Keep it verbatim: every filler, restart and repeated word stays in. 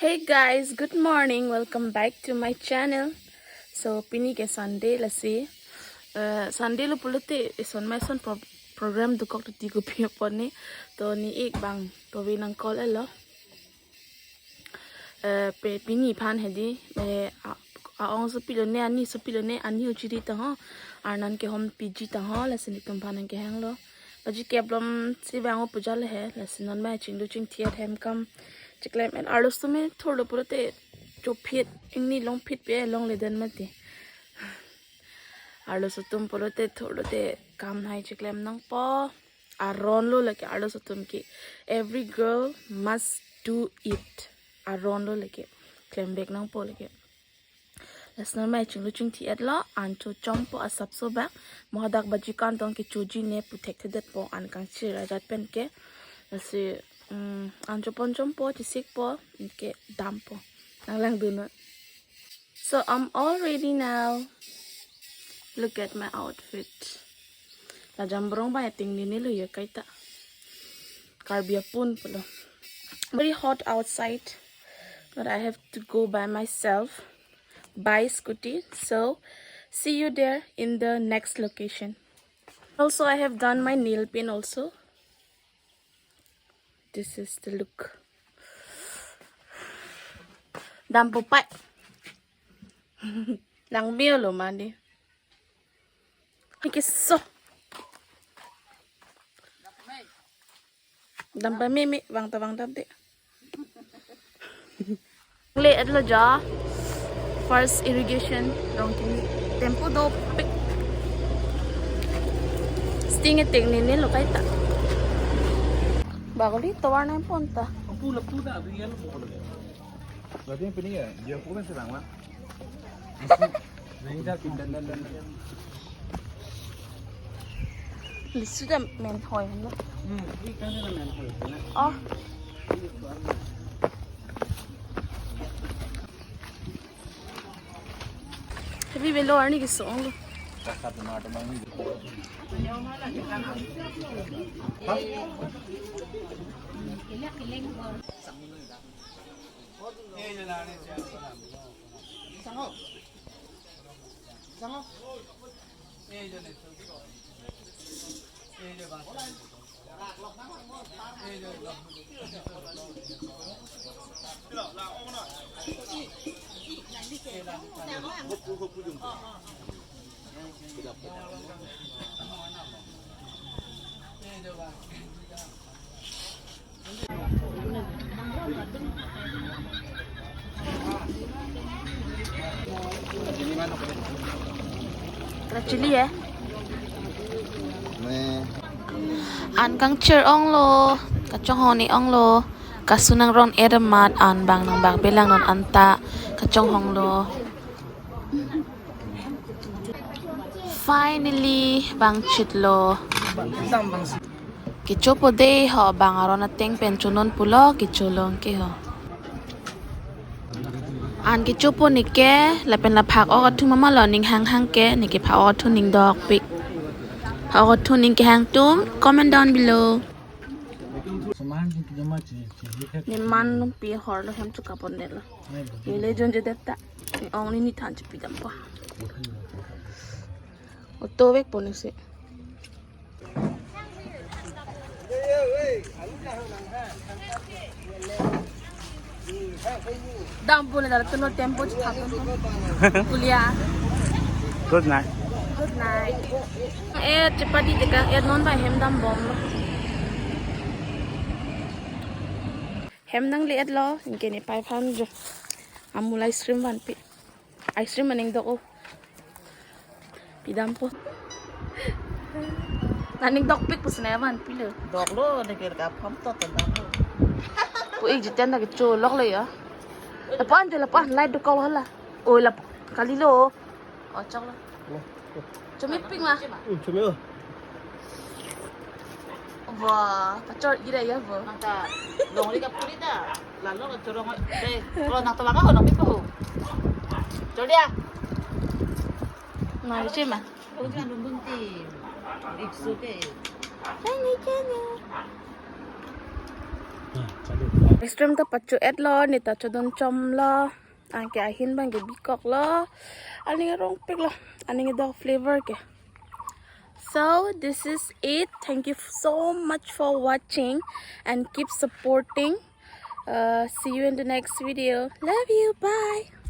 Hey guys, good morning. Welcome back to my channel. So pini ke Sunday lasi. Uh, Sunday lo pulote eson ma eson pro program dokok titi kopi apot ne. To ne-ik bang to ve nangkol-etlo. Eh, pe pini aphan hedi, eh, a, a-ong sopilo ne, ani sopilo ne, ani uchiri tangho, arnan kehom piji tangho, lasi netum aphan nangkehanglo. Baji kep lom si vang-o pu jale he, lasi non ma chinglu chingthi-et hem kam chiklem-et, arlo atum me thurlo pulote chophi-et, ingni longphit pe longledet mati. Arloso atum pulote thurlote kam hai chiklem nangpo. Aron lo lake arloso atum ke. Every girl must do it. Aron lo lake. Klem bek nangpo lake. Lasi non ma chinglu chingthi-etlo, an chochompo asapso bak. Mo hadak baji kantong kechoji ne pu thekthedetpo an kangchir ajat pen ke. Lasi, mm, an chopon chompo, chisikpo, ke dampo. Nanglangdun non. So I'm all ready now. Look at my outfit. La jambrong ba ting nini lo ya kaita. Karbi apun pulo. Very hot outside, but I have to go by myself by scooty. So see you there in the next location. Also, I have done my nail paint also. This is the look. Dampo pai. Nang mio lo mandi. Iki so. Dampa mimi vang ta vang dam de. Le-etlo ja. First irrigation. Dong kini tempo dopik. Sting e ting nini lo kaita. Bagoli tovar nangpon ta. Apu lapu na real mo. Berarti yang pini ya, dia pun sedang lah. Lisu ta menhoi lo. Hmm, ini kan ada menhoi, kan? Oh. Tapi belo arni kesong lo. Kachili eh. An kangchir onglo, kachonghong ni onglo, kasu nangron-et amat an bang nangbak belang non anta kachonghonglo. Finally, bang chitlo. Kechopo de ho bang aron ateng pen chonon pulo kecholong ke ho. An kechopo neke, lapen la phak-ok atum mama lo ning hanghang ke, neke phak-ok atum ning dokpik. Phak-ok atum ning kehang atum, comment down below. Neman nung pi hor lo hem chukapon det lo. Ele jonjedet ta. Ong nini than chipi dampo. Auto vekpo nesi. Dampo le dal tulo tempo chitha. Kuliah. Good night. Good night. Eh, chepadi teka, eh, non ba hem dambomlo. Hem nangle-etlo, anke ne pai aphan jo. Amul ice cream vanpi. Ice cream aning dok o. Pi dampo. Naning dokpik pusi ne vanpilo. Doklo, neke ka pham to to damlo. Pu-ik jiten ta kecholok le ya. Lapu-an jo, lapu-an, light dokok hala. Oi, lapu-an kalilo. Oh, choklo. Chomepik ma? Hmm, chome o. Wah, pachor ira ya bo. Nang ta longri ka puri ta. Lalo ka chorong de. Kalau nang ta lama ko nang pipo. Chor dia. Nang iche ma? Oh, jangan dun dun ti. It's okay. Chani, chani. Ice cream ta pacho-et lo, ne ta chodun chom lo. Anke ahin abang ke bikok lo. Aning rongpik lo. Aning do flavor ke. So this is it. Thank you so much for watching and keep supporting. Uh, see you in the next video. Love you. Bye.